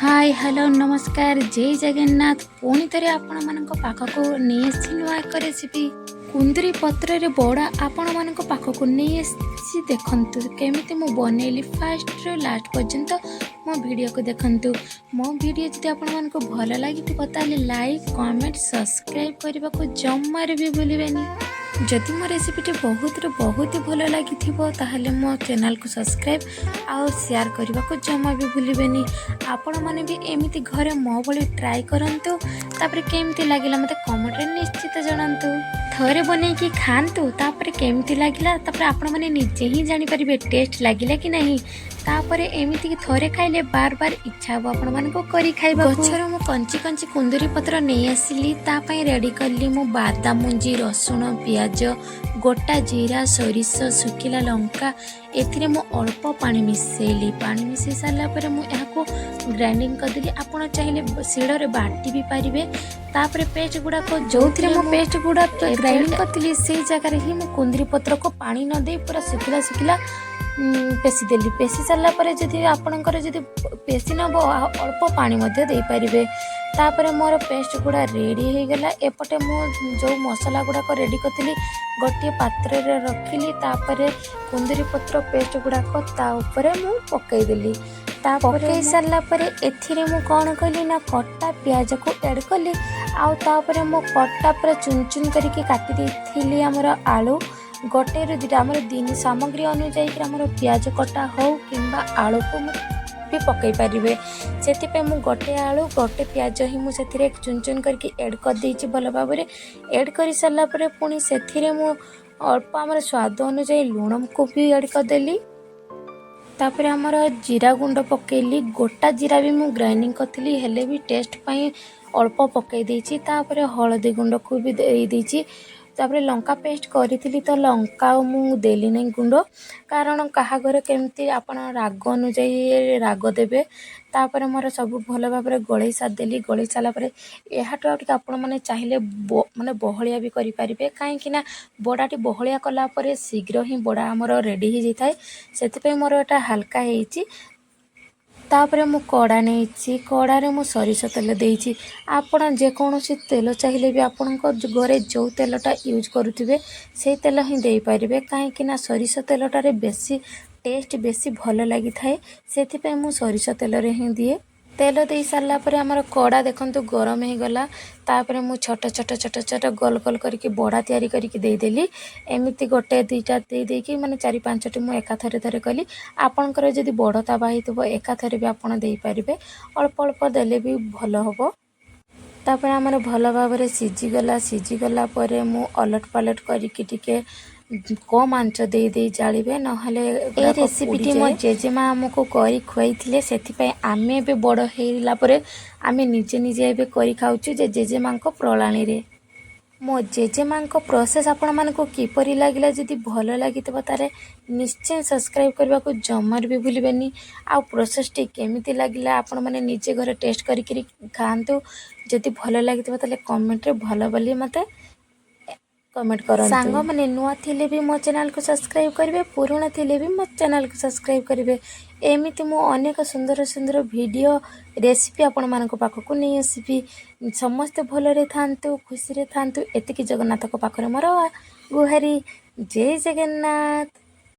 High, hello, ନମସ୍କାର, ଜୟ ଜଗନ୍ନାଥ। ପୁଣି ଥରେ ଆପଣମାନଙ୍କ ପାଖକୁ ନେଇ ଆସିଛି ନୂଆ ଏକ ରେସିପି। କୁନ୍ଦୁରି ପତ୍ରରେ ବଡ଼ା ଆପଣମାନଙ୍କ ପାଖକୁ ନେଇ ଆସିଛି। ଦେଖନ୍ତୁ କେମିତି ମୁଁ ବନେଇଲି, ଫାଷ୍ଟରୁ ଲାଷ୍ଟ ପର୍ଯ୍ୟନ୍ତ ମୋ ଭିଡ଼ିଓକୁ ଦେଖନ୍ତୁ। ମୋ ଭିଡ଼ିଓ ଯଦି ଆପଣମାନଙ୍କୁ ଭଲ ଲାଗିଥିବ, ତାହେଲେ ଲାଇକ୍, କମେଣ୍ଟ, ସବସ୍କ୍ରାଇବ୍ କରିବାକୁ ଜମାରୁ ବି ଭୁଲିବେନି। ଯଦି ମୋ ରେସିପିଟି ବହୁତରୁ ବହୁତ ଭଲ ଲାଗିଥିବ, ତାହେଲେ ମୋ ଚ୍ୟାନେଲକୁ ସବସ୍କ୍ରାଇବ୍ ଆଉ ସେୟାର କରିବାକୁ ଜମା ବି ଭୁଲିବେନି। ଆପଣମାନେ ବି ଏମିତି ଘରେ ମୋ ଭଳି ଟ୍ରାଏ କରନ୍ତୁ। ତାପରେ କେମିତି ଲାଗିଲା, ମୋତେ କମେଣ୍ଟରେ ନିଶ୍ଚିତ ଜଣାନ୍ତୁ। ଥରେ ବନେଇକି ଖାଆନ୍ତୁ, ତାପରେ କେମିତି ଲାଗିଲା, ତାପରେ ଆପଣମାନେ ନିଜେ ହିଁ ଜାଣିପାରିବେ ଟେଷ୍ଟ ଲାଗିଲା କି ନାହିଁ। ତାପରେ ଏମିତିକି ଥରେ ଖାଇଲେ ବାର ବାର ଇଚ୍ଛା ହେବ ଆପଣମାନଙ୍କୁ କରି ଖାଇବାକୁ। ଗଛରୁ ମୁଁ କଞ୍ଚି କଞ୍ଚି କୁନ୍ଦୁରି ପତ୍ର ନେଇ ଆସିଲି। ତା ପାଇଁ ରେଡ଼ି କଲି ମୁଁ ବାଦାମ ମଞ୍ଜି, ରସୁଣ, ପିଆଜ, ଗୋଟା ଜିରା, ସୋରିଷ, ଶୁଖିଲା ଲଙ୍କା। ଏଥିରେ ମୁଁ ଅଳ୍ପ ପାଣି ମିଶାଇଲି। ପାଣି ମିଶାଇ ସାରିଲା ପରେ ମୁଁ ଏହାକୁ ଗ୍ରାଇଣ୍ଡିଙ୍ଗ କରିଦେଲି। ଆପଣ ଚାହିଁଲେ ଶିଳରେ ବାଟି ବି ପାରିବେ। ତାପରେ ପେଷ୍ଟ ଗୁଡ଼ାକ, ଯେଉଁଥିରେ ମୁଁ ପେଷ୍ଟ ଗୁଡ଼ାକ ଗ୍ରାଇଣ୍ଡିଙ୍ଗ କରିଥିଲି, ସେଇ ଜାଗାରେ ହିଁ ମୁଁ କୁନ୍ଦୁରି ପତ୍ରକୁ ପାଣି ନ ଦେଇ ପୁରା ଶୁଖିଲା ଶୁଖିଲା ପେଶି ଦେଲି। ପେଶି ସାରିଲା ପରେ ଯଦି ଆପଣଙ୍କର ଯଦି ପେଶି ନେବ, ଆଉ ଅଳ୍ପ ପାଣି ମଧ୍ୟ ଦେଇପାରିବେ। ତାପରେ ମୋର ପେଷ୍ଟ ଗୁଡ଼ା ରେଡ଼ି ହେଇଗଲା। ଏପଟେ ମୁଁ ଯେଉଁ ମସଲା ଗୁଡ଼ାକ ରେଡ଼ି କରିଥିଲି, ଗୋଟିଏ ପାତ୍ରରେ ରଖିଲି। ତାପରେ କୁନ୍ଦୁରି ପତ୍ର ପେଷ୍ଟ ଗୁଡ଼ାକ ତା ଉପରେ ମୁଁ ପକାଇଦେଲି। ତା ପକାଇ ସାରିଲା ପରେ ଏଥିରେ ମୁଁ କ'ଣ କଲି ନା କଟା ପିଆଜକୁ ଆଡ଼୍ କଲି। ଆଉ ତାପରେ ମୁଁ କଟା ପୁରା ଚୁନ ଚୁନ କରିକି କାଟି ଦେଇଥିଲି ଆମର ଆଳୁ, ଗୋଟେରୁ ଦୁଇଟା। ଆମର ଦିନ ସାମଗ୍ରୀ ଅନୁଯାୟୀ ଆମର ପିଆଜ କଟା ହେଉ କିମ୍ବା ଆଳୁକୁ ମୁଁ ବି ପକାଇ ପାରିବେ। ସେଥିପାଇଁ ମୁଁ ଗୋଟେ ଆଳୁ, ଗୋଟେ ପିଆଜ ହିଁ ମୁଁ ସେଥିରେ ଚୁନ ଚୁନ କରିକି ଆଡ଼୍ କରିଦେଇଛି। ଭଲ ଭାବରେ ଆଡ଼୍ କରିସାରିଲା ପରେ ପୁଣି ସେଥିରେ ମୁଁ ଅଳ୍ପ ଆମର ସ୍ୱାଦ ଅନୁଯାୟୀ ଲୁଣକୁ ବି ଆଡ଼୍ କରିଦେଲି। ତାପରେ ଆମର ଜିରା ଗୁଣ୍ଡ ପକାଇଲି। ଗୋଟା ଜିରା ବି ମୁଁ ଗ୍ରାଇଣ୍ଡିଙ୍ଗ କରିଥିଲି, ହେଲେ ବି ଟେଷ୍ଟ ପାଇଁ ଅଳ୍ପ ପକାଇ ଦେଇଛି। ତାପରେ ହଳଦୀ ଗୁଣ୍ଡକୁ ବି ଦେଇଦେଇଛି। ତାପରେ ଲଙ୍କା ପେଷ୍ଟ କରିଥିଲି ତ ଲଙ୍କା ଆଉ ମୁଁ ଦେଲି ନାହିଁ ଗୁଣ୍ଡ, କାରଣ କାହା ଘରେ କେମିତି, ଆପଣ ରାଗ ଅନୁଯାୟୀ ରାଗ ଦେବେ। ତାପରେ ମୋର ସବୁ ଭଲ ଭାବରେ ଗୋଳେଇ ସାରିଦେଲି। ଗୋଳେଇ ସାରିଲା ପରେ ଏହାଠୁ ଆଉ ଟିକେ ଆପଣମାନେ ଚାହିଁଲେ ମାନେ ବହଳିଆ ବି କରିପାରିବେ, କାହିଁକି ନା ବଡ଼ାଟି ବହଳିଆ କଲା ପରେ ଶୀଘ୍ର ହିଁ ବଡ଼ା ଆମର ରେଡ଼ି ହେଇଯାଇଥାଏ। ସେଥିପାଇଁ ମୋର ଏଇଟା ହାଲକା ହେଇଛି। ତାପରେ ମୁଁ କଡ଼ା ନେଇଛି। କଡ଼ାରେ ମୁଁ ସୋରିଷ ତେଲ ଦେଇଛି। ଆପଣ ଯେକୌଣସି ତେଲ ଚାହିଁଲେ ବି, ଆପଣଙ୍କ ଘରେ ଯେଉଁ ତେଲଟା ୟୁଜ୍ କରୁଥିବେ, ସେଇ ତେଲ ହିଁ ଦେଇପାରିବେ, କାହିଁକି ନା ସୋରିଷ ତେଲଟାରେ ବେଶୀ ଟେଷ୍ଟ, ବେଶୀ ଭଲ ଲାଗିଥାଏ। ସେଥିପାଇଁ ମୁଁ ସୋରିଷ ତେଲରେ ହିଁ ଦିଏ। ତେଲ ଦେଇ ସାରିଲା ପରେ ଆମର କଡ଼ା ଦେଖନ୍ତୁ ଗରମ ହେଇଗଲା। ତାପରେ ମୁଁ ଛୋଟ ଛୋଟ ଛୋଟ ଛୋଟ ଗୋଲ ଗୋଲ କରିକି ବଡ଼ା ତିଆରି କରିକି ଦେଇଦେଲି। ଏମିତି ଗୋଟେ ଦୁଇଟା ଦେଇ ଦେଇକି, ମାନେ ଚାରି ପାଞ୍ଚଟି ମୁଁ ଏକାଥରେ ଥରେ କଲି। ଆପଣଙ୍କର ଯଦି ବଡ଼ ତାୱା ହେଇଥିବ, ଏକାଥରେ ବି ଆପଣ ଦେଇପାରିବେ। ଅଳ୍ପ ଅଳ୍ପ ଦେଲେ ବି ଭଲ ହେବ। ତାପରେ ଆମର ଭଲ ଭାବରେ ସିଝିଗଲା। ସିଝିଗଲା ପରେ ମୁଁ ଓଲଟ ପାଲଟ କରିକି ଟିକେ କମ୍ ଆଞ୍ଚ ଦେଇ ଦେଇ ଜାଳିବେ, ନହେଲେ ଏ ରେସିପିଟି ମୋ ଜେଜେମା ଆମକୁ କରି ଖୁଆଇଥିଲେ। ସେଥିପାଇଁ ଆମେ ଏବେ ବଡ଼ ହେଇଲା ପରେ ଆମେ ନିଜେ ନିଜେ ଏବେ କରି ଖାଉଛୁ ଯେ ଜେଜେମାଙ୍କ ପ୍ରଣାଳୀରେ। ମୋ ଜେଜେମାଙ୍କ ପ୍ରୋସେସ୍ ଆପଣମାନଙ୍କୁ କିପରି ଲାଗିଲା? ଯଦି ଭଲ ଲାଗିଥିବ, ତାହେଲେ ନିଶ୍ଚୟ ସବସ୍କ୍ରାଇବ୍ କରିବାକୁ ଜମାରୁ ବି ଭୁଲିବେନି। ଆଉ ପ୍ରୋସେସ୍ଟି କେମିତି ଲାଗିଲା, ଆପଣମାନେ ନିଜେ ଘରେ ଟେଷ୍ଟ କରିକିରି ଖାଆନ୍ତୁ। ଯଦି ଭଲ ଲାଗିଥିବ, ତାହେଲେ କମେଣ୍ଟରେ ଭଲ ବୋଲି ମୋତେ କମେଣ୍ଟ କରନ୍ତୁ। ସାଙ୍ଗମାନେ ନୂଆ ଥିଲେ ବି ମୋ ଚ୍ୟାନେଲକୁ ସବସ୍କ୍ରାଇବ୍ କରିବେ, ପୁରୁଣା ଥିଲେ ବି ମୋ ଚ୍ୟାନେଲକୁ ସବସ୍କ୍ରାଇବ୍ କରିବେ। ଏମିତି ମୁଁ ଅନେକ ସୁନ୍ଦର ସୁନ୍ଦର ଭିଡ଼ିଓ ରେସିପି ଆପଣମାନଙ୍କ ପାଖକୁ ନେଇ ଆସିବି। ସମସ୍ତେ ଭଲରେ ଥାଆନ୍ତୁ, ଖୁସିରେ ଥାଆନ୍ତୁ, ଏତିକି ଜଗନ୍ନାଥଙ୍କ ପାଖରେ ମୋର ଗୁହାରି। ଜୟ ଜଗନ୍ନାଥ।